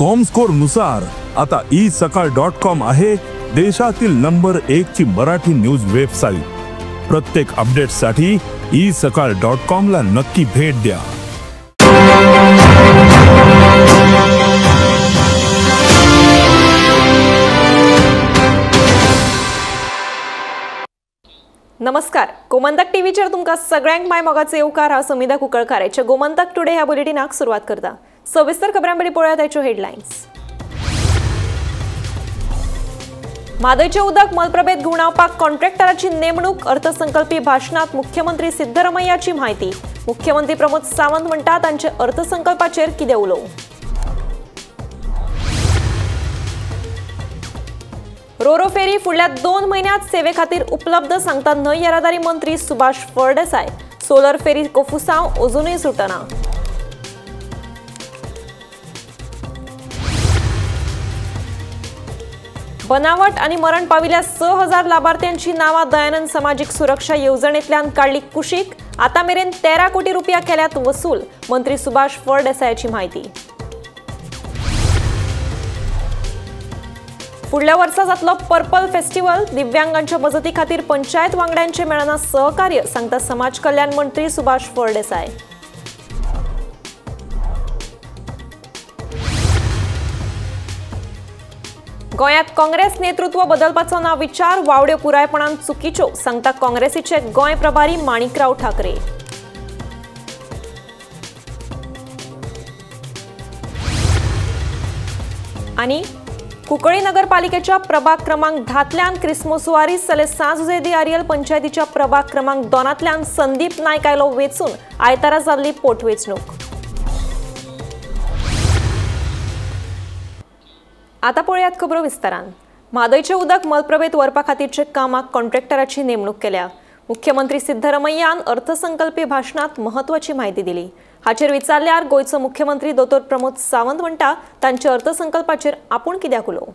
Comscore नुसार आता E सकाळ डॉट कॉम आहे देशातील नंबर 1 ची मराठी न्यूज वेबसाईट। प्रत्येक अपडेटसाठी ई सकाळ डॉट कॉम ला नक्की भेट द्या। नमस्कार, गोमंतक टीव्हीचेर तुमकां सगळ्यांक my मोगाचो येवकार। हांव समिधा कुंकळकार गोमंतक टुडे ह्या बुलेटिनाक सुरवात करता। सविस्तर खबरां पयलीं पळोवया ताच्यो हेडलायन्स। म्हादयचें उदक मलप्रभेत घुंवडावपाक कॉन्ट्रॅक्टराची नेमणूक, अर्थसंकल्पी भाशणांत मुख्यमंत्री सिद्धरमय्याची म्हायती। मुख्यमंत्री प्रमोद सावंत म्हणटा तांचे अर्थसंकल्पाचेर कितें उलोवं। रोरो फेरी फुडल्या 2 म्हयन्यांत सेवे खातीर उपलब्ध, सांगता न्हंय येरादारी मंत्री सुभाष फळदेसाय। सोलर फेरी कोफुसांव अजुनूय सुटना। बनावट आनी मरण पाविल्ल्या 6000 लाभार्थ्यांची नांवां दयानंद समाजीक सुरक्षा येवजणेंतल्यान काडली कुशीक। आतां मेरेन 13 कोटी रुपया केल्यात वसूल, मंत्री सुभाष फळदेसायाची म्हायती। फुडल्या वर्सा जातलो पर्पल फेस्टिवल, दिव्यांगांच्या मजती खातीर पंचायत वांगड्यांचे मेळना सहकार्य, सांगता समाज कल्याण मंत्री सुभाष फळदेसाय। गोंयांत काँग्रेस नेतृत्व बदलपाचो ना विचार, वावड्यो पुरायपणान चुकीच्यो, सांगता काँग्रेसीचे गोंय प्रभारी माणिकराव ठाकरे। आनी कुंकळी नगरपालिकेच्या प्रभाग क्रमांक 10तल्यान क्रिस्मो सुवारीस जाल्यार सांत जुझे दी आरियल पंचायतीच्या प्रभाग क्रमांक 2तल्यान संदीप नायक आयलो वेंचून। आयतारा जाल्ली पोटवेंचणूक। आतां पळयात खबरो विस्तारान। म्हादयचें उदक मलप्रभेत व्हरपा खातीरच्या कामाक कॉन्ट्रॅक्टराची नेमणूक केल्या। मुख्यमंत्री सिद्धरमय्यान अर्थसंकल्पी भाशणांत म्हत्वाची म्हायती दिली। हाचेर विचारल्यार गोंयचो मुख्यमंत्री दोतोर प्रमोद सावंत म्हणटा तांच्या अर्थसंकल्पाचेर आपूण कित्याक उलोवं।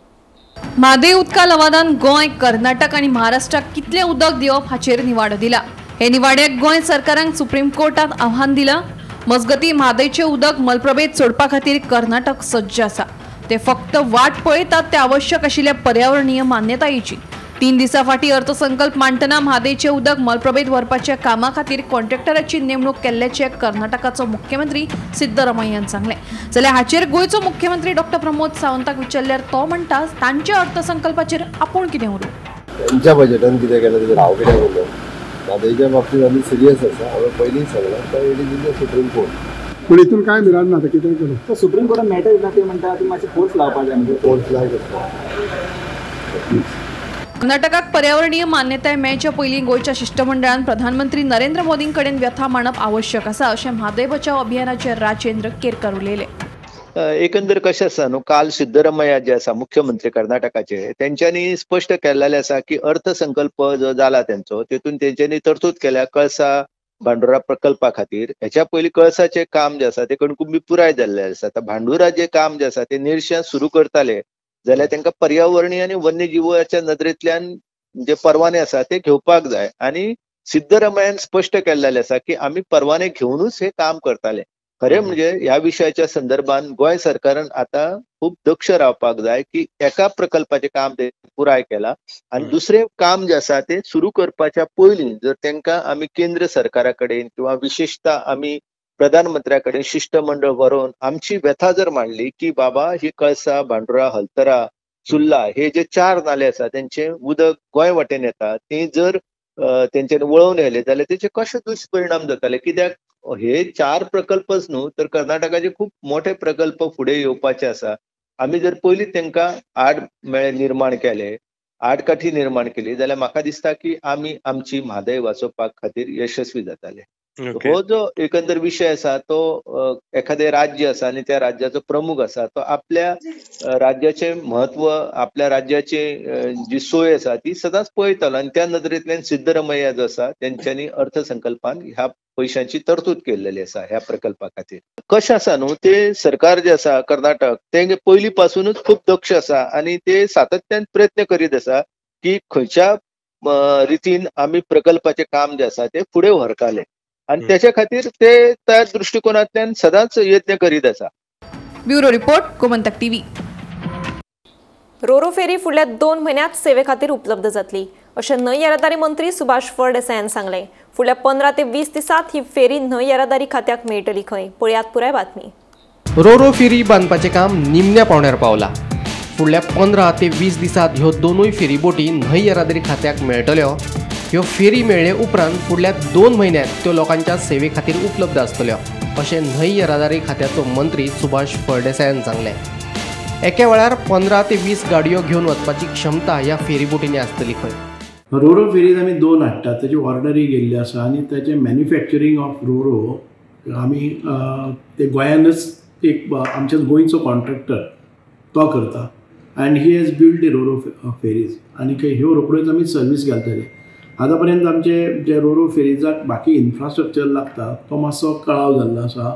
म्हादय उदका लवादान गोंय, कर्नाटक आनी महाराष्ट्राक कितलें उदक दिवप हाचेर निवाडो दिला। हे निवाड्याक गोंय सरकारान सुप्रीम कोर्टात आव्हान दिलां। मजगतीं म्हादयचें उदक मलप्रभेत सोडपा खातीर कर्नाटक सज्ज आसा। ते फक्त वाट पळयतात ते आवश्यक आशिल्ल्या पर्यावरणीय मान्यतायेची। 3 दिसां फाटीं अर्थसंकल्प मांडटना म्हादयचें उदक मलप्रभेत व्हरपाच्या कामा खातीर कॉन्ट्रॅक्टराची नेमणूक केल्ल्याचें कर्नाटकाचो मुख्यमंत्री सिद्धरमय्यान सांगलें। जाल्यार हाचेर गोंयचो मुख्यमंत्री डॉक्टर प्रमोद सावंताक विचारल्यार तो म्हणटा तांच्या अर्थसंकल्पाचेर आपूण कितें उलोवं। तांच्या बजेटान कितें केलें तेजेर हांव कित्याक उलोवं। म्हादयच्या बाबतींत आमी सिरियस आसा, हांवें पयलींच सांगलां, it is in the supreme court. पूण हितून कांय मिरान ना, कितें करूं। तर सुप्रीम कोर्टान मॅटर येता ते म्हणटा ती मातशी फोर्स लावपाक जाय, म्हणजे फोर्स लायक आसता। कर्नाटकाक पर्यावरणीय मान्यताय मेळच्या पयलीं गोंयच्या शिश्टमंडळान प्रधानमंत्री नरेंद्र मोदीं कडेन व्यथा मांडप आवश्यक आसा अशें म्हादय बचाव अभियानाचे राजेंद्र केरकर उलयले। एकंदर कशें आसा न्हू, काल सिद्धरमय्या जे आसा मुख्यमंत्री कर्नाटकाचे, तेंच्यांनी स्पश्ट केल्लें आसा की अर्थसंकल्प जो जाला तेंचो तेतून तेंच्यांनी तरतूद केल्या कळसा भांडुरा प्रकल्पा खातीर। हेच्या पयलीं कळसाचें काम जें आसा तें कणकुंबी पुराय जाल्लें आसा। आतां भांडुरा जें काम जें आसा तें निरशें सुरू करताले जाल्यार तांकां पर्यावरणीय आनी वन्यजिवाच्या नदरेंतल्यान जे परवाने आसा ते घेवपाक जाय। आनी सिद्धरमय्यान स्पश्ट केल्लें आसा की आमी परवाने घेवनूच हे काम करताले। खरें म्हणजे ह्या विशयाच्या संदर्भात गोंय सरकारान आतां खूब दक्ष रावपाक जाय की एका प्रकल्पाचें काम ते पुराय केलां आनी दुसरें काम जें आसा तें सुरू करपाच्या पयलीं जर तांकां आमी केंद्र सरकारा कडेन किंवा विशेशता आमी प्रधानमंत्र्या कडेन शिश्टमंडळ व्हरून आमची व्यथा जर मांडली की बाबा ही कळसा, भांडुरा, हलतरा, सुर्ला हे जे 4 नाले आसा तेंचे उदक गोंय वाटेन येता, ते जर तेंच्यानी वळोवन येयले जाल्यार तेचे कशे दुश्परिणाम जाताले। कित्याक हे 4 प्रकल्पच न्हू तर कर्नाटकाचे खूब मोठे प्रकल्प फुडें येवपाचे आसा। आमी जर पयलीं तांकां आडमेळे निर्माण केले, आडकाठी निर्माण केली जाल्यार म्हाका दिसता की आमी आमची म्हादय वाचोवपा खातीर यशस्वी जाताले। हो जो एकंदर विशय आसा तो एखादें राज्य आसा आनी त्या राज्याचो प्रमुख आसा तो आपल्या राज्याचें म्हत्व, आपल्या राज्याची जी सोय आसा ती सदांच पळयतालो आनी त्या नदरेंतल्यान सिद्धरमय्या जो आसा तेंच्यांनी अर्थसंकल्पान ह्या पयशांची तरतूद केल्लेली आसा ह्या प्रकल्पा खातीर। कशें आसा न्हू, ते सरकार जे आसा कर्नाटक ते पयलीं पासूनच खूब दक्ष आसा आनी ते सातत्यान प्रयत्न करीत आसा की खंयच्या रितीन आमी प्रकल्पाचें काम जें आसा तें फुडें व्हरताले आनी त्याच्या खातीर ते त्या दृष्टिकोनांतल्यान सदांच यत्न करीत आसा। Bureau report, Gomantak TV. Roro ferry फुडल्या 2 म्हयन्यांत सेवे खातीर उपलब्ध जातली अशें न्हंय येरादारी मंत्री सुभाष फळदेसायान सांगलें. फुडल्या 15 ते 20 दिसांत ही फेरी न्हंय येरादारी खात्याक मेळटली खंय. पळयात पुराय बातमी. रोरो फेरी बांदपाचें काम निमण्या पावंड्यार पावला. फुडल्या 15 ते 20 दिसांत ह्यो दोनूय फेरीबोटी न्हंय येरादारी खात्याक मेळटल्यो. ह्यो फेरी मेळ्ळे उपरांत फुडल्या 2 म्हयन्यांत त्यो लोकांच्या सेवे खातीर उपलब्ध आसतल्यो अशें न्हंय येरादारी खात्याचो मंत्री सुभाष फळदेसायान सांगलें. एके वेळार 15 ते 20 गाडयो घेवन वचपाची क्षमता ह्या फेरीबोटींनी आसतली खंय. रोरो फेरीज आमी 2 हाडटात, ताची ऑर्डरूय गेल्ली आसा आनी ताचें मॅन्युफॅक्चरींग ऑफ रोरो आमी ते गोंयानच एक आमच्याच गोंयचो कॉन्ट्रॅक्टर तो करता and he has build the roro ferries आनी ह्यो रोखड्योच आमी सर्वीस घालतले. आतां पर्यंत आमचे जे रोरो फेरीजाक बाकी इन्फ्रास्ट्रक्चर लागता तो मातसो कळाव जाल्लो आसा,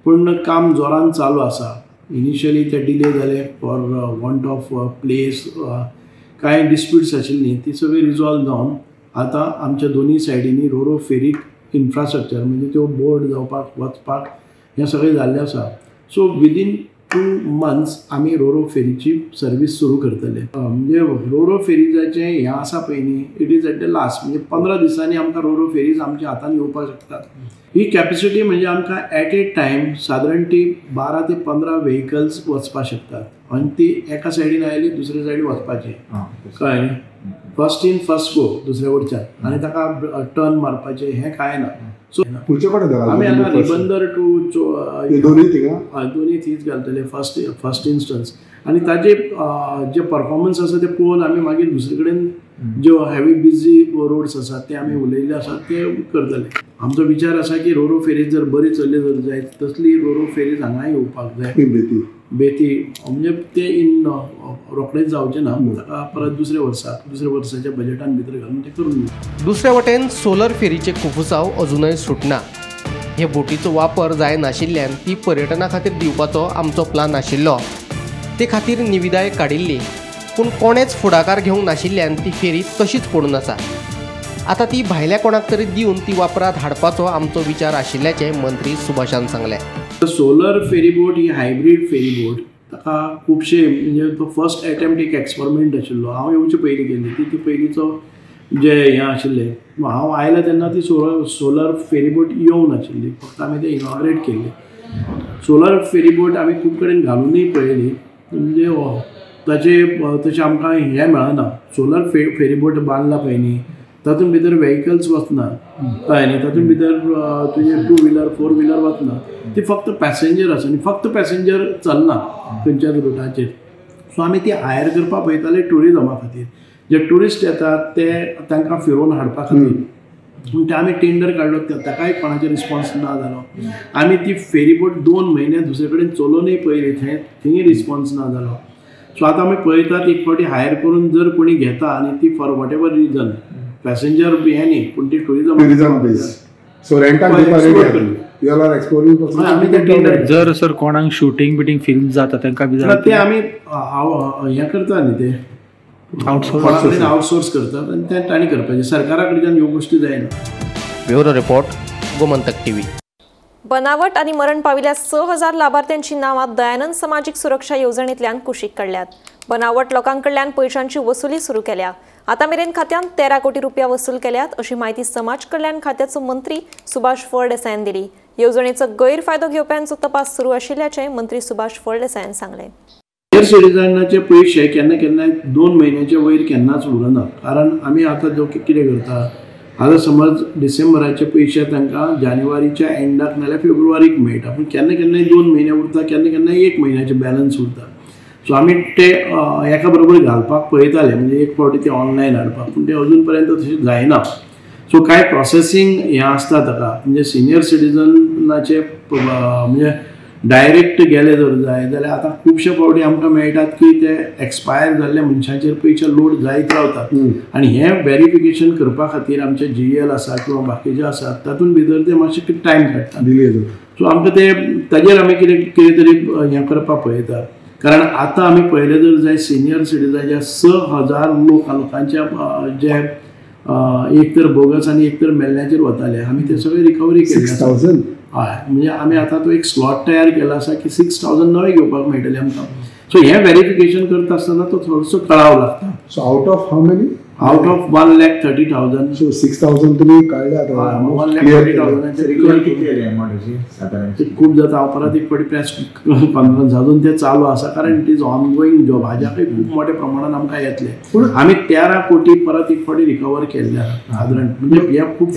पूण काम जोरान चालू आसा. इनिशियली ते डिले जाले फॉर वॉन्ट ऑफ प्लेस, कांय डिस्प्यूट्स आशिल्लीं ती सगळी रिजॉल्व जावन आतां आमच्या दोनूय सायडींनी रोरो फेरीक इन्फ्रास्ट्रक्चर म्हणजे त्यो बोर्ड जावपाक वचपाक हें सगळें जाल्लें आसा. सो विदीन 2 मंथ्स आमी रोरो फेरीची सर्वीस सुरू करतले. म्हणजे रोरो फेरीजाचें हें आसा पळय न्ही, it is at the last, म्हणजे 15 दिसांनी आमकां रोरो फेरीज आमच्या हातान येवपाक शकतात. ही कॅपेसिटी म्हणजे आमकां एट ए टायम सादारण ती 12 ते 15 व्हेकल्स वचपाक शकतात आनी ती एका सायडीन आयली दुसरे सायडीन वचपाची, कळ्ळें न्ही. फर्स्ट इन फर्स्ट गो दुसऱ्या वटच्यान आनी ताका टर्न मारपाचें हें कांय ना. सो आमी हांगा रिबंदर टू दोनूय थंयच घालतले फर्स्ट इन्स्टन्स आनी ताजे जे परफॉर्मन्स आसा ते पळोवन आमी मागीर दुसरे कडेन ज्यो हेवी बिजी रोड्स आसात ते आमी उलयल्ले आसात ते करतले. आमचो विचार आसा की रोरो फेरीज जर बरी चल्ली जर जायत तसली रोरो फेरीज हांगा येवपाक जाय. बेती म्हणजे ते इन रोखडेच जावचें ना, ताका परत दुसऱ्या वर्साच्या बजेटान भितर घालून ते करून. दुसऱ्या वटेन सोलर फेरीचे कुफुसाव अजूनय सुटना. हे बोटीचो वापर जायनाशिल्ल्यान ती पर्यटना खातीर दिवपाचो आमचो प्लान आशिल्लो. ते खातीर निविदाय काडिल्ली, पूण कोणेच फुडाकार घेवंक नाशिल्ल्यान ती फेरी तशीच पडून आसा. आतां ती भायल्या कोणाक तरी दिवन ती वापरात हाडपाचो आमचो विचार आशिल्ल्याचें मंत्री सुभाषान सांगलें. सोलर फेरीबोट ही हायब्रीड फेरीबोट, ताका खुबशे म्हणजे तो फर्स्ट एटेम्प्ट एक एक्सपेरिमेंट आशिल्लो. हांव येवचे पयलीं केल्ली ती पयलींचो जे हें आशिल्लें, हांव आयला तेन्ना ती सोलर फेरीबोट येवंक नाशिल्ली, फक्त आमी ते इनॉग्रेट केल्ली. सोलर फेरीबोट आमी खूब कडेन घालुनूय पळयली, म्हणजे ताचे तशें आमकां हें मेळना. सोलर फेरीबोट बांदला पळय न्ही तातूंत भितर व्हेकल्स वचना, कळ्ळें न्ही, तातूंत भितर तुजें 2 व्हिलर 4 व्हिलर वचना, ती फक्त पॅसेंजर आसा आनी फक्त पॅसेंजर चलना खंयच्याच रुटाचेर. सो आमी ती हायर करपाक पळयताले ट्युरिजमा खातीर, जे ट्युरिस्ट येतात ते तांकां फिरोवन हाडपा खातीर. पूण ते आमी टेंडर काडलो ताकाय कोणाचो रिस्पॉन्स ना जालो. आमी ती फेरीबोट 2 म्हयने दुसरे कडेन चलोवनूय पळयली, थंय रिस्पॉन्स ना जालो. सो आतां आमी पळयतात एक फावटी हायर करून जर कोणी घेता आनी ती for whatever reason passenger हें न्ही पूण ती टुरिजम बेस सो रेंटाक जर सर कोणाक शुटींग बिटींग फिल्म जाता तांकां बी ते आमी हें करता न्ही, ते आउटसोर्स करतात आनी ते तांणी करपाचें, सरकारा कडच्यान ह्यो गोश्टी जायना. Bureau report, Gomantak TV. बनावट आणि मरण पाविल्ल्या 6000 लाभार्थ्यांची नावां दयानंद समाजीक सुरक्षा येवजणेंतल्यान कुशीक काडल्यात. बनावट लोकांकडल्यान पैशांची वसुली सुरू केल्या. आता मेरेन खात्यान 13 कोटी रुपया वसूल केल्यात अशी माहिती समाज कल्याण खात्याचो मंत्री सुभाष फळदेसायान दिली. येवजणेचो गैरफायदो घेवप्यांचो तपास सुरू आशिल्ल्याचें मंत्री सुभाष फळदेसायान सांगलें. सिनियर सिटीजनाचे पयशे केन्ना केन्ना 2 म्हयन्याचे वयर केन्नाच उरना, कारण आमी आतां जो कितें करता, आतां समज डिसेंबराचे पयशे तांकां जानेवारीच्या एंडाक नाल्यार फेब्रुवारीक मेळटा, पूण केन्ना केन्नाय 2 म्हयने उरता, केन्ना केन्नाय 1 म्हयन्याचे बॅलन्स उरता. सो आमी ते एका बरोबर घालपाक पळयताले, म्हणजे एक फावटी ते ऑनलायन हाडपाक, पूण ते अजून पर्यंत तशें जायना. सो कांय प्रोसेसींग हें आसता ताका, म्हणजे सिनियर सिटीजनाचे म्हणजे डायरेक्ट गेले जर जाय जाल्यार आतां खुबशे फावटी आमकां मेळटात की ते एक्सपायर जाल्ले मनशाचेर पयशे लोड जायत रावतात आनी हें वेरिफिकेशन करपा खातीर आमचे जीएल आसा किंवा बाकीचे आसात तातूंत भितर ते मातशे टायम काडटात. सो आमकां ते ताजेर आमी कितें कितें तरी हें करपाक पळयतात, कारण आतां आमी पळयलें जर जाय सिनियर सिटीजनाच्या 6000 लोकांच्या जे एक तर बोगस आनी एक तर मेल्ल्याचेर वताले, आमी ते सगळे रिकवरी केले. हय, म्हणजे आमी आतां तो एक स्लॉट तयार केला आसा की 6,000 नवे घेवपाक मेळटले आमकां. सो हें वेरिफिकेशन करता आसतना तो थोडोसो कळाव लागता. So out of how many? Out of 1,30,000. So 6,000 तुमी काडले आतां. 1,30,000 रिकवर कितली जाली अमावंट अशी सादारण? खूब जाता. हांव परत एक फावटी प्रेस कॉन्फरन्स अजून ते चालू आसा, कारण it is ongoing job. हाज्याकय खूब मोठ्या प्रमाणान आमकां येतले. आमी 13 कोटी परत एक फावटी रिकवर केल्ले आसा सादारण, म्हणजे हे खूब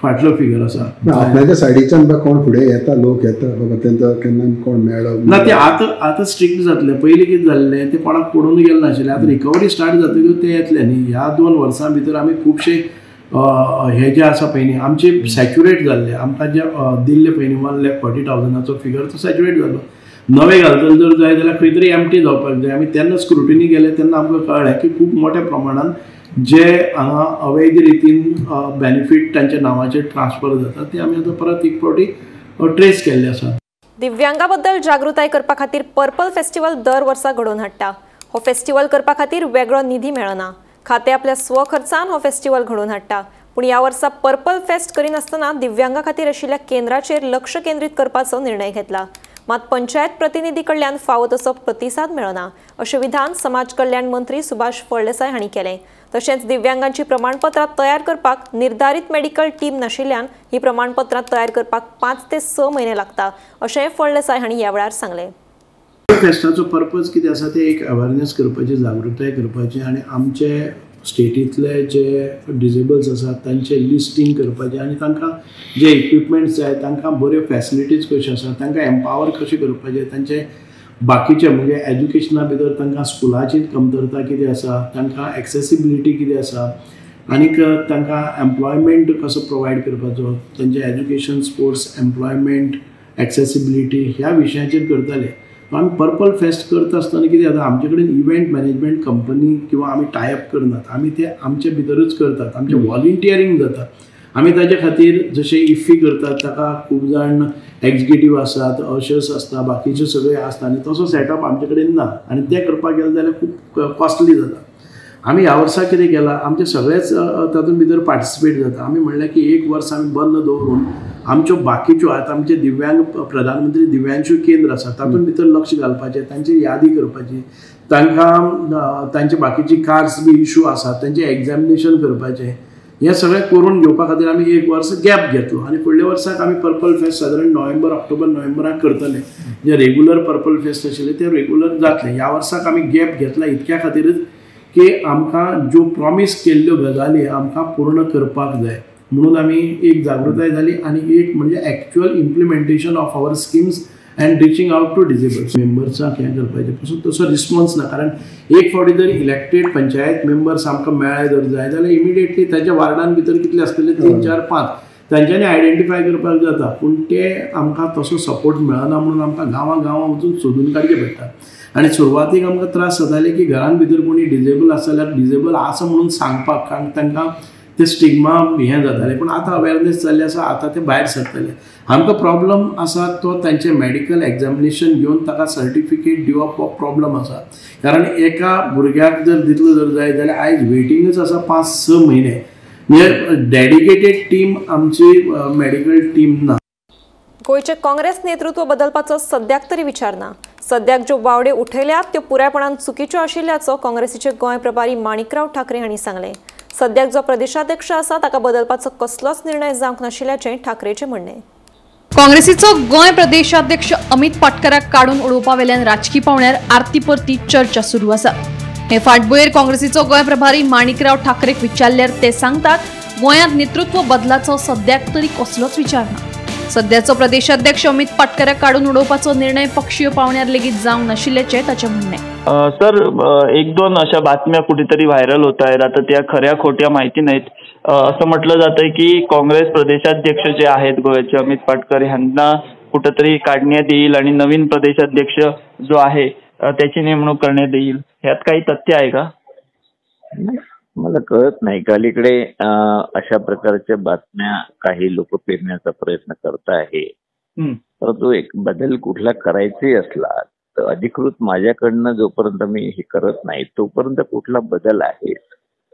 फाटलो फिगर आसा. आपल्याच्या सायडीच्यान कोण फुडें येता, लोक येता बाबा तेंचो केन्ना कोण मेळ्ळो ना, ते आतां आतां स्ट्रिक्ट जातलें. पयलीं कितें जाल्लें तें कोणाक पडून गेलें नाशिल्लें. आतां रिकवरी स्टार्ट जातकीर ते येतले न्ही. ह्या 2 वर्सां भितर आमी खुबशे हे जे आसा पळय न्ही आमचे सॅच्युरेट जाल्ले. आमकां जे दिल्ले पळय न्ही 1,40,000 फिगर तो सॅच्युरेट जालो. नवे घालतले जर जाय जाल्यार खंय तरी एमटी जावपाक जाय. आमी तेन्ना स्क्रुटिनी गेले तेन्ना आमकां कळ्ळें की खूब मोठ्या प्रमाणान जे हांगा अवैध रितीन बेनिफीट तांच्या नांवाचेर ट्रान्सफर जाता ते आमी आतां परत एक फावटी ट्रेस केल्ले आसा. दिव्यांगा बद्दल जागृताय करपा खातीर पर्पल फेस्टिवल दर वर्सा घडोवन हाडटा. हो फेस्टिवल करपा खातीर वेगळो निधी मेळना. खातें आपल्या स्वखर्चान हो फेस्टिवल घडोवन हाडटा. पूण ह्या वर्सा पर्पल फेस्ट करिनासतना दिव्यांगा खातीर आशिल्ल्या केंद्राचेर लक्ष केंद्रीत करपाचो निर्णय घेतला. मात पंचायत प्रतिनिधी कडल्यान फावो तसो प्रतिसाद मेळना अशें विधान समाज कल्याण मंत्री सुभाष फळदेसाय हांणी केलें. तशेंच दिव्यांगांची प्रमाणपत्रां तयार करपाक निर्धारित मेडिकल टीम नाशिल्ल्यान ही प्रमाणपत्रां तयार करपाक 5 ते 6 म्हयने लागता अशें फळदेसाय हांणी ह्या वेळार सांगलें. फेस्टाचो पर्पज कितें आसा ते एक अवेरनेस करपाची, जागृताय करपाची आनी आमचे स्टेटींतले जे डिजेबल्स आसात तांचे लिस्टींग करपाचें आनी तांकां जे इक्विपमेंट्स जाय तांकां बऱ्यो फॅसिलिटीज कश्यो आसात तांकां एम्पावर कशें करपाचें, तांचे बाकीचे म्हणजे एज्युकेशना भितर तांकां स्कुलाची कमतरता कितें आसा, तांकां एक्सेसिबिलिटी कितें आसा आनीक तांकां एम्प्लॉयमेंट कसो प्रोवायड करपाचो, तांचे एज्युकेशन, स्पोर्ट्स, एम्प्लॉयमेंट, एक्सेसिबिलिटी ह्या विशयाचेर करताले. आमी पर्पल फेस्ट करता आसतना कितें जाता आमचे कडेन इव्हेंट मॅनेजमेंट कंपनी किंवा आमी टायप करनात, आमी ते आमचे भितरूच करतात. आमचें व्हॉलिंटियरींग जाता. आमी ताजे खातीर जशें इफ्फी करतात ताका खूब जाण एक्झिक्युटीव आसात, अशर्स आसता, बाकीचे सगळे आसता आनी तसो सेटअप आमचे कडेन ना आनी तें करपाक गेलें जाल्यार खूब कॉस्टली जाता. आमी ह्या वर्सा कितें केलां आमचे सगळेच तातूंत भितर पार्टिसिपेट जाता. आमी म्हणलें की एक वर्स आमी बंद दवरून आमच्यो बाकीच्यो आतां आमचे दिव्यांग प्रधानमंत्री दिव्यांशू केंद्र आसा तातूंत भितर लक्ष घालपाचें, तांची यादी करपाची, तांकां तांचे बाकीची कार्ड्स बी इशू आसा तांचें एग्जामिनेशन करपाचें, हें सगळें करून घेवपा खातीर आमी एक वर्स गॅप घेतलो आनी फुडल्या वर्साक आमी पर्पल फेस्ट सादारण नोव्हेंबर, ऑक्टोबर, नोव्हेंबराक करतले. जे रेगुलर पर्पल फेस्ट आशिल्लें तें रेगुलर जातलें. ह्या वर्साक आमी गॅप घेतला इतक्या खातीरच की आमकां ज्यो प्रॉमीस केल्ल्यो गजाली आमकां पूर्ण करपाक जाय म्हणून आमी एक जागृताय जाली आनी एक म्हणजे actual implementation of our schemes and reaching out to disables मेंबर्सांक हें करपाचें पसून तसो रिस्पॉन्स ना. कारण एक फावटी जर इलेक्टेड पंचायत मेंबर्स आमकां मेळ्ळे जर जाय जाल्यार इमिडिएटली ताच्या वार्डान भितर कितले आसतले 3, 4, 5 तांच्यांनी आयडेंटिफाय करपाक जाता. पूण ते आमकां तसो सपोर्ट मेळना म्हणून आमकां गांवां गांवां वचून सोदून काडचें पडटा. आनी सुरवातीक आमकां त्रास जाताले की घरान भितर कोणी डिजेबल आसा जाल्यार डिजेबल आसा म्हणून सांगपाक, कारण तांकां ते स्टिग्मा हें जातालें. पूण आतां अवेरनेस जाल्ली आसा, आतां ते भायर सरतले. आमकां प्रॉब्लम आसा तो तांचें मेडिकल एग्जामिनेशन घेवन ताका सर्टिफिकेट दिवप हो प्रॉब्लम आसा. कारण एका भुरग्याक जर दितलो जर जाय जाल्यार आयज वेटिंगूच आसा 5-6 म्हयने. म्हणजे डेडिकेटेड टीम आमची मेडिकल टीम ना. गोंयचें काँग्रेस नेतृत्व बदलपाचो सद्याक तरी विचार ना. सद्याक ज्यो बावडे उठयल्यात त्यो पुरायपणान चुकीच्यो आशिल्ल्याचो काँग्रेसीचे गोंय प्रभारी माणिकराव ठाकरे हांणी सांगलें. सद्याक जो प्रदेशाध्यक्ष आसा ताका बदलपाचो कसलोच निर्णय जावंक नाशिल्ल्याचें ठाकरेचें म्हणणें. काँग्रेसीचो गोंय प्रदेशाध्यक्ष अमित पाटकराक काडून उडोवपा वेल्यान राजकी पावण्यार आरती परती चर्चा सुरू आसा. हे फाटभुंयेर काँग्रेसीचो गोंय प्रभारी माणिकराव ठाकरेक विचारल्यार ते सांगतात गोंयांत नेतृत्व बदलाचो सद्याक तरी कसलोच विचार ना. सद्याचो प्रदेशाध्यक्ष अमित पाटकराक काडून उडोवपाचो निर्णय पक्षीय पावण्यार लेगीत जावंक नाशिल्ल्याचें ताचें म्हणणें. सर, 1-2 अशा बातम्या कुठेतरी व्हायरल होत आहेत, आता त्या खऱ्या खोट्या माहिती नाहीत. असं म्हटलं जातंय की काँग्रेस प्रदेशाध्यक्ष जे आहेत गोव्याचे अमित पाटकर ह्यांना कुठेतरी काढण्यात येईल आणि नवीन प्रदेशाध्यक्ष जो आहे त्याची नेमणूक करण्यात येईल, ह्यात काही तथ्य आहे का? मला कळत नाही का अलीकडे अशा प्रकारच्या बातम्या काही लोक पेरण्याचा प्रयत्न करत आहे. परंतु एक बदल कुठला करायचाही असला तर अधिकृत माझ्याकडनं जोपर्यंत मी हे करत नाही तोपर्यंत कुठला बदल आहे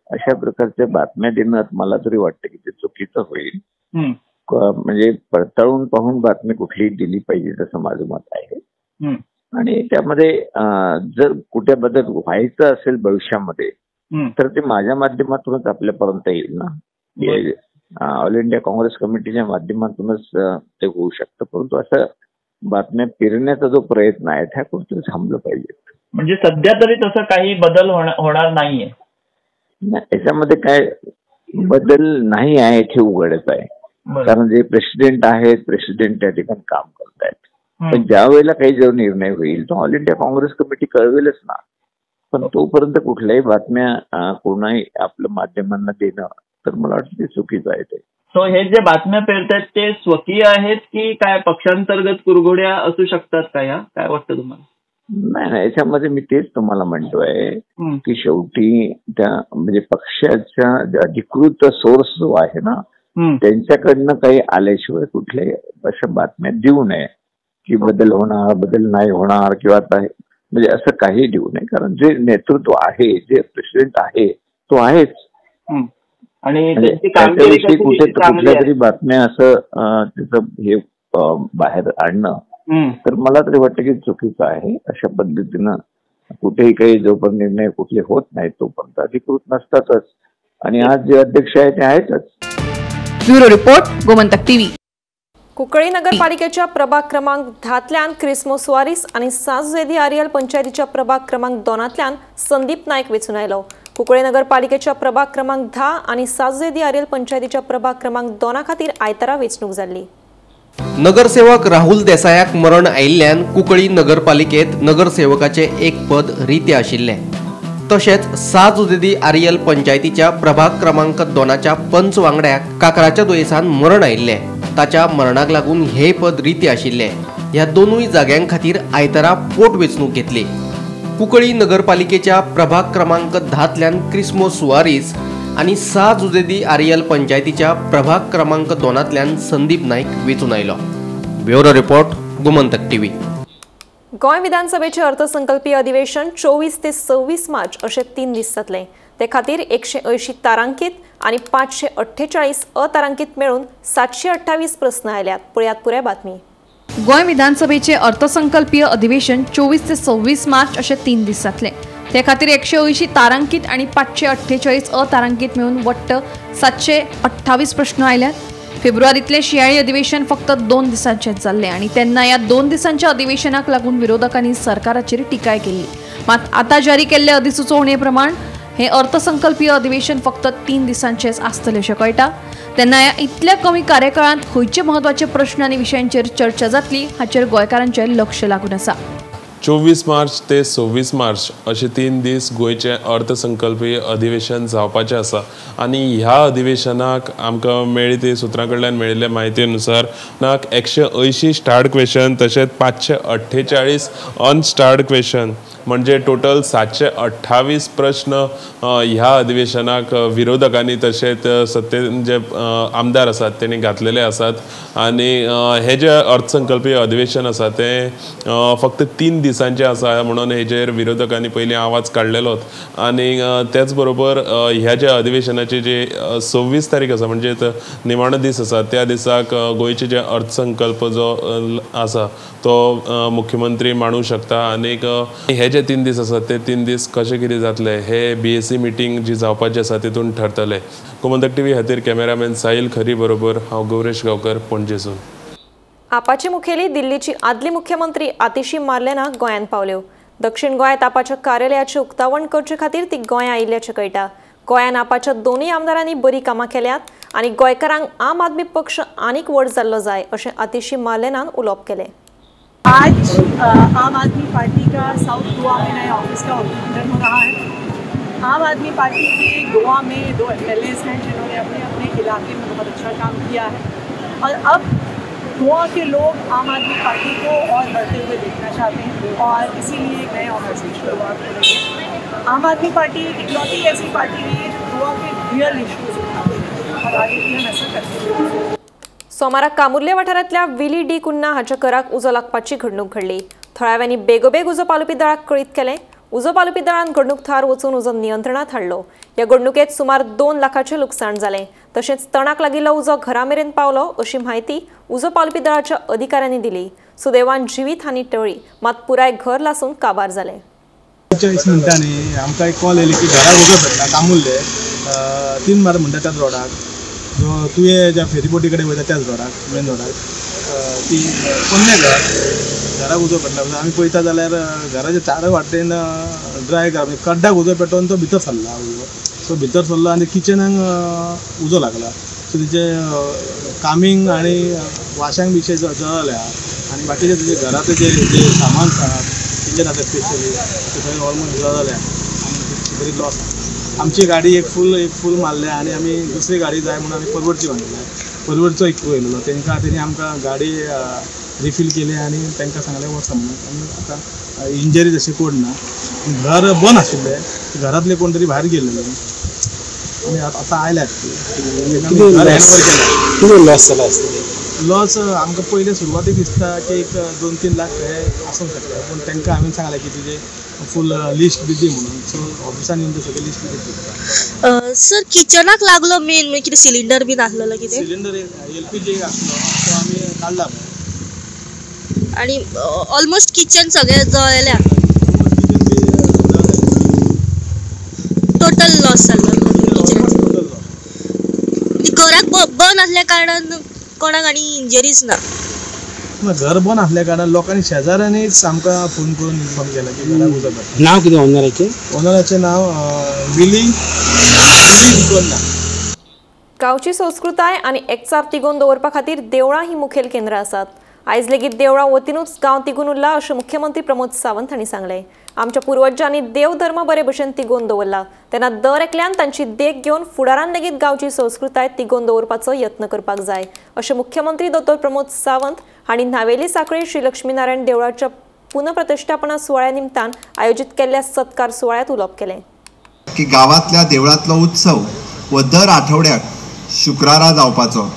अशा प्रकारच्या बातम्या देणं मला तरी वाटतं की ते चुकीचं होईल. म्हणजे पडताळून पाहून बातमी कुठली दिली पाहिजे असं माझं मत आहे. आणि त्यामध्ये जर कुठे बदल व्हायचं असेल भविष्यामध्ये तर ते माझ्या माध्यमातूनच आपल्यापर्यंत येईल ना, ऑल इंडिया काँग्रेस कमिटीच्या माध्यमातूनच ते होऊ शकतं. परंतु असं बातम्या पेरण्याचा जो प्रयत्न आहे त्या कुठेतरी थांबलं पाहिजे. म्हणजे सध्या तरी तसं काही बदल होणार नाहीये? याच्यामध्ये काय बदल नाही आहे हे उघडच आहे, कारण जे प्रेसिडेंट आहेत प्रेसिडेंट त्या ठिकाणी काम करतायत. पण ज्या वेळेला काही जो निर्णय होईल तो ऑल इंडिया काँग्रेस कमिटी कळवेलच ना. पण तोपर्यंत कुठल्याही बातम्या कोणाही आपलं माध्यमांना देणं तर मला वाटतं ते चुकीचं आहे. ते सो हे जे बातम्या पेरतायत ते स्वकीय आहेत की काय पक्षांतर्गत कुरघोड्या असू शकतात का? या काय वाटतं तुम्हाला? नाही नाही, याच्यामध्ये मी तेच तुम्हाला म्हणतोय की शेवटी त्या म्हणजे पक्षाच्या अधिकृत सोर्स जो आहे ना त्यांच्याकडनं काही आल्याशिवाय कुठल्याही अशा बातम्या देऊ नये की बदल होणार, बदल नाही होणार किंवा आता म्हणजे असं काही देऊ नये. कारण जे नेतृत्व आहे, जे प्रेसिडेंट आहे तो आहेच, आणि त्याच्याविषयी कुठे कुठल्या तरी बातम्या असं त्याचं हे बाहेर आणणं तर मला तरी वाटतं की चुकीचं आहे. अशा पद्धतीनं कुठेही काही जोपर्यंत निर्णय कुठले होत नाही तोपर्यंत अधिकृत नसतातच, आणि आज जे अध्यक्ष आहेत ते आहेतच. Bureau report, Gomantak TV. Cuncolim नगरपालिकेच्या प्रभाग क्रमांक 10तल्यान क्रिस्मो सुवारीस आणि साजुझे आरियल पंचायतीच्या प्रभाग क्रमांक 2तल्यान संदीप नायक वेंचून आयलो. कुंकळी नगरपालिकेच्या प्रभाग क्रमांक 10 आणि साजुझे आरियल पंचायतीच्या प्रभाग क्रमांक 2 खातीर आयतारा वेंचणूक जाल्ली. नगरसेवक राहुल देसायाक मरण आयिल्ल्यान कुंकळी नगरपालिकेत नगरसेवकाचे एक पद रिते आशिल्लें. तशेंच साजुझे आरियल पंचायतीच्या प्रभाग क्रमांक 2च्या पंच वांगड्याक काकराच्या दुयेंसान मरण आयिल्लें. ताच्या मरणाक लागून हे पद रिते आशिल्लें. ह्या दोनूय जाग्यां खातीर आयतारा पोटवेंचणूक घेतली. कुंकळी नगरपालिकेच्या प्रभाग क्रमांक 10तल्यान क्रिस्मो सुवारीस आनी साजुझे आरियल पंचायतीच्या प्रभाग क्रमांक 2तल्यान संदीप नायक वेंचून आयलो. Bureau report, Gomantak TV. Goa विधानसभेचे अर्थसंकल्पीय अधिवेशन 24 ते 26 मार्च अशे 3 दीस जातले. ते खातीर 180 तारांकित आणि 548 अतारांकित मेळून 728 प्रश्न आयल्यात. पळयात पुराय बातमी. गोंय विधानसभेचे अर्थसंकल्पीय अधिवेशन 24 ते 26 मार्च अशे 3 दीस जातले. ते खातीर 180 तारांकित आणि 548 अतारांकित मेळून वट्ट 728 प्रश्न आयल्यात. फेब्रुवारीतले शियाळी अधिवेशन फक्त 2 दिसांचेच जाल्लें आनी तेन्ना ह्या 2 दिसांच्या अधिवेशनाक लागून विरोधकांनी सरकाराचेर टिकाय केल्ली. मात आतां जारी केल्ले अधिसुचोवणे प्रमाण हे अर्थसंकल्पीय अधिवेशन फक्त 3 दिसांचेच आसतलें अशें कळटा. तेन्ना ह्या इतल्या कमी कार्यकाळांत खंयचे म्हत्वाचे प्रश्न आनी विशयांचेर चर्चा जातली हाचेर गोंयकारांचें लक्ष लागून आसा. 24 मार्च ते 26 मार्च अशे 3 दीस गोंयचें अर्थसंकल्पीय अधिवेशन जावपाचें आसा आनी ह्या अधिवेशनाक आमकां मेळ्ळी ते सुत्रां कडल्यान मेळिल्ले म्हायती अनुसार नाक 180 स्टार्ड क्वेश्चन तशेंच 548 अनस्टार्ड क्वेश्चन म्हणजे टोटल 728 प्रश्न ह्या अधिवेशनाक विरोधकांनी तशेंच सत्तेन जे आमदार आसात तेणी घातलेले आसात. आनी हे जे अर्थसंकल्पीय अधिवेशन आसा तें फक्त 3 दिसांचे आसा म्हणून हेजेर विरोधकांनी पयलीं आवाज काडलेलोच. आनी त्याच बरोबर ह्या ज्या अधिवेशनाची जी 26 तारीख आसा म्हणजे निमाणो दीस आसा त्या दिसाक गोंयचे जे अर्थसंकल्प जो आसा तो मुख्यमंत्री मांडूंक शकता. आनीक हे जे 3 दीस आसात ते 3 दीस कशे कितें जातले हे बीएसी मिटींग जी जावपाची आसा तितून ठरतले. गोमंतक टीव्ही खातीर कॅमेरामॅन साहिल खरी बरोबर हांव गौरेश गांवकर, पणजेसून. आपाची मुखेली दिल्लीची आदली मुख्यमंत्री आतिशी मार्लेना गोंयांत पावल्यो. दक्षिण गोंयांत आपाच्या कार्यालयाचें उक्तावण करचे खातीर ती गोंयां आयिल्ल्याचें कळटा. गोंयांत आपाच्या दोनूय आमदारांनी बरी कामां केल्यात आनी गोंयकारांक आम आदमी पक्ष आनीक व्हड जाल्लो जाय अशें आतिशी मार्लेनान उलोवप केलें. आज आम आदमी पार्टी का साउथ गोवा में नए ऑफिस का उद्घाटन हो रहा है. आम आदमी पार्टी के गोवा में 2 एमएलएज हैं जिन्होंने अपने अपने इलाके में बहुत अच्छा काम किया है और अब गोवा के लोग आम आदमी पार्टी को और बढ़ते हुए देखना चाहते हैं और इसीलिए एक नए ऑफिस की शुरुआत हो रही है. आम आदमी पार्टी एक इकलौती ऐसी पार्टी रही है जो गोवा के रियल इशूज़ उठाती है और आगे भी हम ऐसा करते हैं. सोमारा कामुर्ले वाठारांतल्या विली डी कुन्हा हाच्या घराक उजो लागपाची घडणूक घडली. थळाव्यांनी बेगोबेग उजो पालोवपी दळाक कळीत केलें. उजो पालोवपी दळान घडणूक थळार वचून उजो नियंत्रणात हाडलो. ह्या घडणुकेत सुमार 2 लाखाचें लुकसाण जालें. तशेंच तणाक लागिल्लो उजो घरा मेरेन पावलो अशी म्हायती उजो पालोवपी दळाच्या अधिकाऱ्यांनी दिली. सुदैवान जिवीत हानी टळ्ळी, मात पुराय घर लासून काबार जालें. 40 मिनटांनी आमकां एक कॉल येयली की घराक उजो पेटला कामुल्ले 3 मार म्हणटा त्याच रोडाक, जो तुवें ज्या फेरीबोटी कडेन वयता त्याच रोडाक, मेन रोडाक ती पोन्नें घर, घराक उजो पेटला. आमी पळयता जाल्यार घराच्या चारय वाटेन ड्राय घर, कड्डाक उजो पेटोवन तो भितर सरला उजो. सो भितर सरलो आनी किचनाक उजो लागला. सो तिचे कामींग आनी वाशांक बिशे जळल्या आनी बाकीचे तुजे घरांत जे जे सामान आसा किचन आसा स्पेशली ते सगळें ऑलमोस्ट जळल्या आनी बरी लॉस. आमची गाडी एक फूल मारल्या आनी आमी दुसरी गाडी जाय म्हणून आमी परवडची मागल्या. परवडचो एक येयलेलो तेंकां तेणी आमकां गाडी रिफील केली आनी तांकां सांगलें वचा म्हणून. आनी आतां इंजरी तशी कोण ना, घर बंद आशिल्लें, घरांतले कोण तरी भायर गेल्ले आनी आतां आयल्यात. कितें लॉस जाला आसतलें? लॉस आमकां पयले सुरवातीक दिसता की एक 2-3 लाख हे आसूंक शकता, पूण तांकां हांवें सांगलें की तुजें फूल लिस्ट बी दी म्हणून. सो ऑफिसान येवन ते सगळें लिस्ट बी दिता. सर किचनाक लागलो मेन म्हणजे कितें सिलिंडर बीन आसलेलो? कितें सिलिंडर LPG आसलो तो आमी काडला आनी ऑलमोस्ट किचन सगळें जळ्ळें, टोटल लॉस जाल्लो किचन. घराक बंद आसल्या कारणान कोणाक आनी इंजरीज ना. घर बंद आसल्या कारणान लोकांनी शेजाऱ्यांनीच आमकां फोन करून इन्फॉर्म केला की घराक उजो पेटला. नांव कितें ओनराचें? ओनराचें नांव विली डिकोन्ना. गांवची संस्कृताय आनी एकचार तिगोवन दवरपा खातीर देवळां ही मुखेल केंद्रां आसात. आयज लेगीत देवळां वतीनूच गांव तिगून उरला अशें मुख्यमंत्री प्रमोद सावंत हांणी सांगलें. आमच्या पुर्वजांनी देव धर्म बरे भशेन तिगोवन दवरला, तेन्ना दर एकल्यान तांची देख घेवन फुडारान लेगीत गांवची संस्कृताय तिगोवन दवरपाचो यत्न करपाक जाय अशें मुख्यमंत्री दोतोर प्रमोद सावंत हांणी न्हावेली सांखळी श्री लक्ष्मीनारायण देवळाच्या पुनप्रतिष्ठापना सुवाळ्या निमतान आयोजीत केल्ल्या सत्कार सुवाळ्यात उलोवप केलें. की गांवांतल्या देवळांतलो उत्सव हो दर आठवड्याक शुक्रारा जावपाचो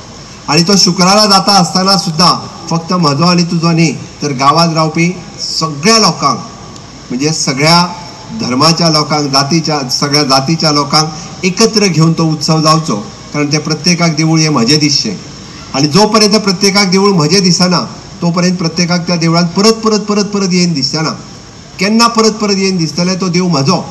आनी तो शुक्रारा जाता आसतना सुद्दां फक्त म्हजो आनी तुजो न्ही तर गांवांत रावपी सगळ्या लोकांक, म्हणजे सगळ्या धर्माच्या लोकांक, जातीच्या सगळ्या जातीच्या लोकांक एकत्र घेवन तो उत्सव जावचो. कारण ते प्रत्येकाक देवूळ हें म्हजें दिसचें आनी जो पर्यंत प्रत्येकाक देवूळ म्हजें दिसना तो पर्यंत प्रत्येकाक त्या देवळांत परत परत परत परत येवन दिसतना, केन्ना परत परत येवन दिसतलें तो देव म्हजो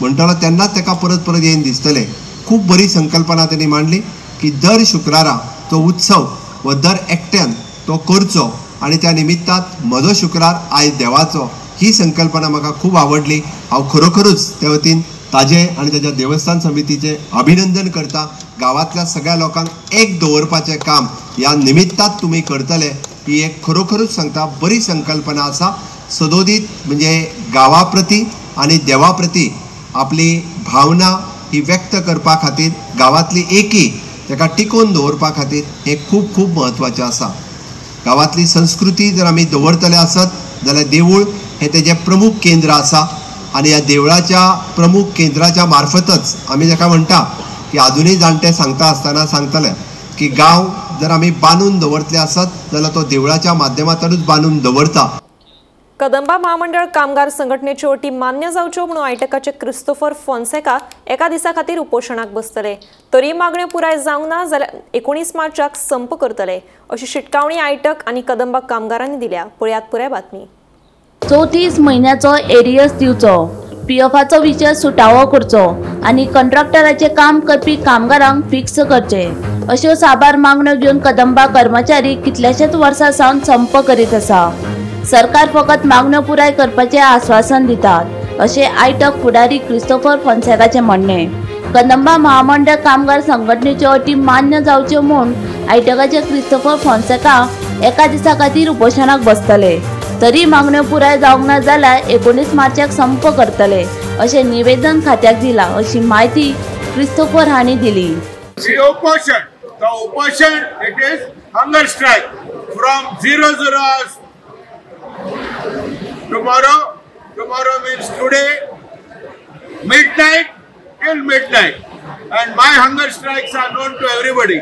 म्हणटलो तेन्नाच ताका परत परत येवन दिसतलें. खूब बरी संकल्पना तेणी मांडली की दर शुक्रारा तो उत्सव व दर एकट्यान तो करचो आनी त्या निमित्तान म्हजो शुक्रार आयज देवाचो ही संकल्पना म्हाका खूब आवडली. हांव खरोखरूच त्या वतीन ताजें आनी ताज्या देवस्थान समितीचें अभिनंदन करता. गांवांतल्या सगळ्या लोकांक एक दवरपाचें काम ह्या निमित्तात तुमी करतले ही एक खरोखरूच सांगता बरी संकल्पना आसा. सदोदीत म्हणजे गांवा प्रती आनी देवा प्रती आपली भावना ही व्यक्त करपा खातीर गांवांतली एकी ताका टिकोवन दवरपा खातीर हें खूब खूब म्हत्वाचें आसा. गांवांतली संस्कृती जर आमी दवरतले आसत जाल्यार देवूळ हें तेजें प्रमुख केंद्र आसा आनी ह्या देवळाच्या प्रमुख केंद्राच्या मार्फतच आमी जाका म्हणटा की आजुनूय जाणटे सांगता आसतना सांगतले की गांव जर आमी बांदून दवरतले आसत जाल्यार तो देवळाच्या माध्यमांतल्यानूच बांदून दवरता. कदंबा महामंडळ कामगार संघटनेच्यो अटी मान्य जावच्यो म्हणून आयटकाचे क्रिस्तोफर फोन्सेका एका दिसा खातीर उपोशणाक बसतले. तरी मागण्यो पुराय जावंक ना जाल्यार 19 मार्चाक संप करतले अशी शिटकावणी आयटक आनी कदंबा कामगारांनी दिल्या. पळयात पुराय बातमी. 34 म्हयन्याचो एरियस दिवचो, पीएफाचो विशय सुटावो करचो आनी कंट्राक्टराचें काम करपी कामगारांक फिक्स करचे अश्यो साबार मागण्यो घेवन कदंबा कर्मचारी कितल्याशाच वर्सां सावन संप करीत आसा. सरकार फकत मागण्यो पुराय करपाचें आस्वासन दितात अशें आयटक फुडारी क्रिस्तोफर फोन्सेकाचें म्हणणें. कदंबा महामंडळ कामगार संघटनेच्यो अटी मान्य जावच्यो म्हूण आयटकाचे क्रिस्तोफर फोन्सेका एका दिसा खातीर उपोशणाक बसतले. तरी मागण्यो पुराय जावंक ना जाल्यार 19 मार्चाक संप करतले अशें निवेदन खात्याक दिलां अशी म्हायती क्रिस्तोफर हांणी दिली. The उपोशण it is hunger strike from 00 hours tomorrow. Tomorrow means today, midnight till midnight. And my hunger strikes are known to everybody.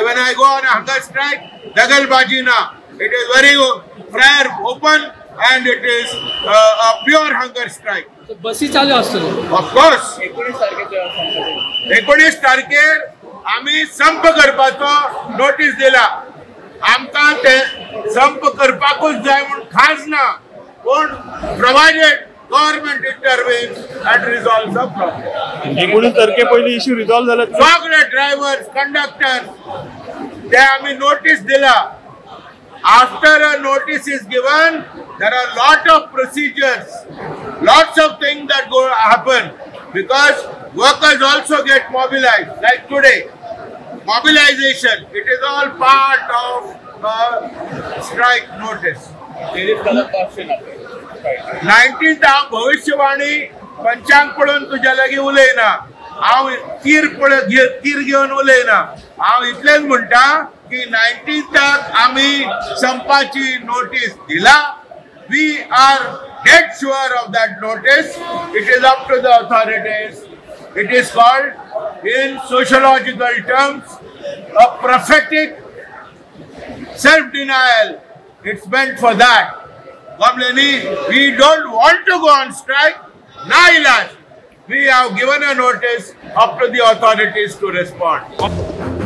When I go on a hunger strike, dagal baji na. It is very prayer open. and it is a pure hunger strike. बसी चालू आसतल्यो. Of course 19 तारखेर आमी संप करपाचो notice दिला. आमकां ते संप करपाकूच जाय म्हूण खास ना, पूण provided government intervenes and resolve the problem. 19 तारखे पयलीं इश्यू रिजॉल्व जाला. सगळे ड्रायव्हर्स, कंडक्टर ते आमी नोटीस दिला. After a notice is given, there are lot of procedures, lots of things that go happen, because workers also get mobilized. Like today, mobilization, it is all part of a strike notice. 19th हांव भविष्यवाणी पंचांग पळोवन तुज्या लागीं उलयना, हांव तीर तीर घेवन उलयना, हांव इतलेंच म्हणटा की 19th आमी संपाची नोटीस दिला. We are dead sure of that notice. It is up to the authorities. It is called in sociological terms a prophetic self denial. It's meant for that. Kamleni, we don't want to go on strike. Na ilaj. We have given a notice, up to the authorities to respond.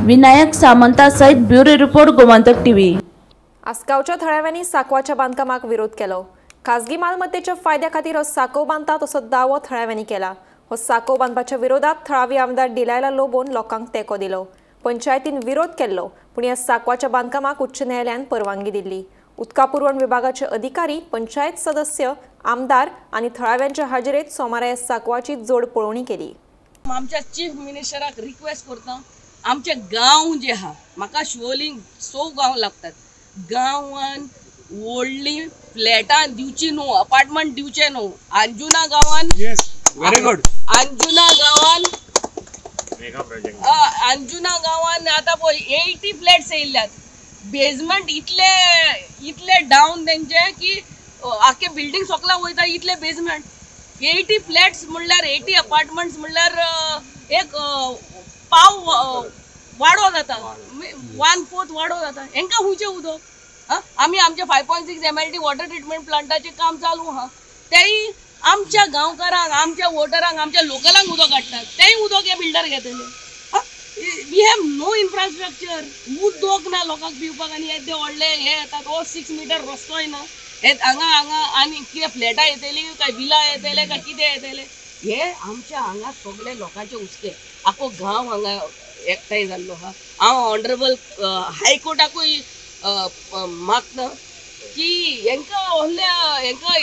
Vinayak Samanta सहित bureau report, Gomantak TV. आसगांवच्या थळाव्यांनी साकवाच्या बांदकामाक विरोध केलो. खाजगी मालमत्तेच्या फायद्या खातीर हो साकोव बांदतात असो दावो थळाव्यांनी केला. हो साकोव बांदपाच्या विरोधात थळावी आमदार डिलायला लोबोन लोकांक तेंको दिलो. पंचायतीन विरोध केल्लो, पूण ह्या साकवाच्या बांदकामाक उच्च न्यायालयान परवानगी दिल्ली. उदका पुरवण विभागाचे अधिकारी, पंचायत सदस्य, आमदार आनी थळाव्यांच्या हाजेरेत सोमारा ह्या साकवाची जोड पळोवणी केली. आमच्या चीफ मिनिस्टराक रिक्वेस्ट करता, आमचे गांव जे आहा, म्हाका शिवोली 100 गांव लागतात, गांवान व्हडली फ्लॅटां दिवची न्हू, अपार्टमेंट दिवचे न्हू. अंजुना गांवान, व्हेरी गुड, अंजुना गांवान, अंजुना गांवान आतां पळय 80 फ्लॅट्स येयल्यात. बेजमेंट इतले इतले डावन तेंचे की आख्खे बिल्डींग सोकला वयता इतले बेजमेंट. 80 फ्लॅट्स म्हणल्यार 80 अपार्टमेंट्स म्हणल्यार एक पाव वाडो जाता, 1/4 वाडो जाता. हेंकां खुंयचें उदक? आमी आमचे 5.6 MLD water treatment प्लांटाचें काम चालू आहा, तेय आमच्या गांवकारांक, आमच्या वोटरांक, आमच्या लोकलांक उदक हाडटात, तेय उदक हे बिल्डर घेतले. We have no infrastructure, उदक ना लोकांक पिवपाक, आनी येदे व्हडले हे येतात, हो 6 मिटर रस्तोय ना. हे हांगा हांगा आनी कितें फ्लॅटां येतली काय विला येतले काय कितें येतले, हे आमच्या हांगा सगळे लोकांचे हुस्के. आखो गांव हांगा एकठांय जाल्लो आहा. हांव ऑनरेबल हायकोर्टाकूय मागता की हेंकां व्हडल्या हेंकां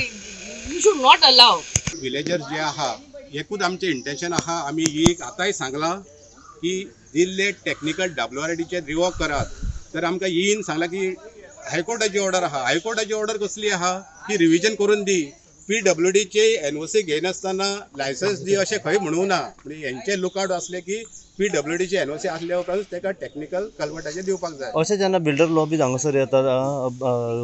you should not allow. Villagers जे आहा, एकूच आमचें इंटेन्शन आहा, आमी एक आतांय सांगलां की दिल्ले टॅक्निकल WRDचेर रिवॉक करात. तर आमकां येन सांगलां की हायकोर्टाची ऑर्डर आहा. हायकोर्टाची ऑर्डर कसली आहा की रिविजन करून दी, PWDचे NOC घेयनासतना लायसन्स दी अशें खंय म्हणूं ना. म्हणजे हेंचे लुकआउट आसले की PWDचे NOC आसल्या उपरांत ताका टॅक्निकल कलवटाचेर दिवपाक जाय. अशें जेन्ना बिल्डर लॉबीज हांगासर येतात,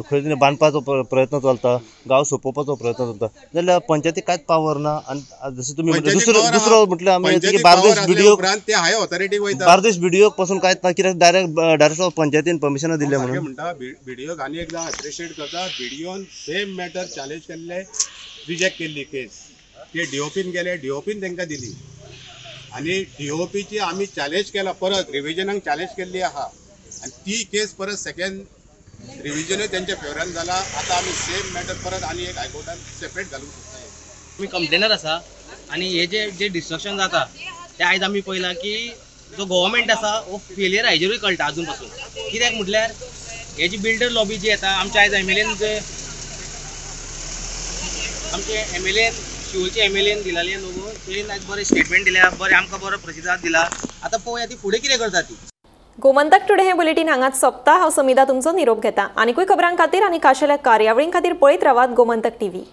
खंय तरी बांदपाचो प्रयत्न चलता, गांव सोंपोवपाचो प्रयत्न चलता, जाल्यार पंचायती कांयच पावर ना. आनी जशें तुमी दुसरो म्हटल्यार आमी बार्देश बीडीओ, ते हाय ऑथॉरिटीक वयता, बार्देश बीडीओक पासून कांयच ना, कित्याक डायरेक्ट पंचायतीन परमिशनां दिल्लें म्हणून म्हणटा. बीडीओक आनी एकदां एप्रिशिएट करता, बीडीओन सेम मॅटर चॅलेंज केल्ले, रिजेक्ट केल्ली केस, ते DOPन गेले, DOPन तांकां दिली आनी DOPची आमी चॅलेंज केला, परत रिविजनाक चॅलेंज केल्ली आहा आनी ती केस परत सेकंड रिविजनूय तेंच्या फेवरान जाला. आतां आमी सेम मॅटर परत आनी एक हायकोर्टान सेपरेट घालूंक सोदता. आमी कंप्लेनर आसा आनी हे जे जे डिस्ट्रक्शन जाता ते आयज आमी पळयलां की जो गव्हर्मेंट आसा हो फेलियर हाजेरूय कळटा आजून पासून. कित्याक म्हटल्यार हे जी बिल्डर लॉबी जी येता, आमच्या आयज MLAन जे आमचे MLAन शिवोलचे MLAन दिलाले लोगो, तेणेन आयज बरें स्टेटमेंट दिल्या, बरें आमकां बरो प्रतिसाद दिला. आतां पळोवया ती फुडें कितें करता ती. गोमंतक टुडे हे बुलेटीन हांगाच सोंपता. हांव समिधा तुमचो निरोप घेता. आनीकूय खबरां खातीर आनी खाशेल्या कार्यावळीं खातीर पळयत रावात गोमंतक टीव्ही.